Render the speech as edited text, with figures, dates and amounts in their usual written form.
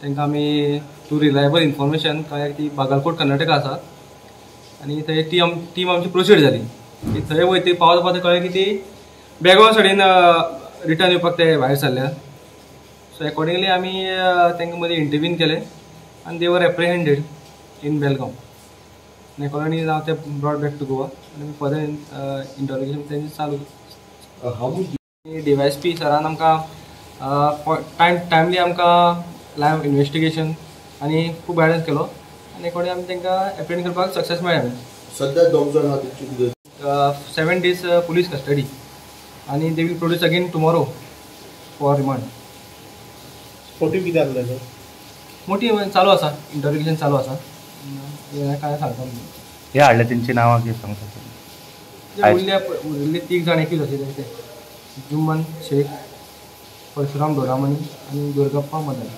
तांकां आमी two reliable information कळ्ळें की बागलकोट कर्नाटका आसा आनी थंय टीम आमची प्रोसीड जाली. ती थंय वयता पावता पावता कळ्ळें की ती बेळगांव सायडीन रिटर्न येवपाक ते भायर सरल्या. सो एकॉर्डिंगली आमी तांकां मदीं इंटरवीन केलें आनी they were apprehended in Belgaum. आनी एकॉर्डिंगली नाव ते ब्रॉट बॅक टू गोवा आनी फर्दर इंटरोगेशन तेंचें चालू. DYSP सरान आमकां टायमली आमकां लायव इन्वेस्टिगेशन आनी खूब गायडन्स केलो आनी एकॉर्डिंग आमी तांकां एप्रिहेंड करपाक सक्सेस मेळ्ळें. सध्या दोग जाण आहा तेंची 7 days police custody आनी they will produce again tomorrow for remand. Motive कितें आसलें? मोटीव चालू आसा, इंटरोगेशन चालू आसा, काय सांगता. हे हाडले तेंची नांवां कितें सांगता? उरले 3 जाण एकूच आशिल्ले ते जुम्मन शेख, परशुराम डोरामणी आनी दुर्गप्पा मदन.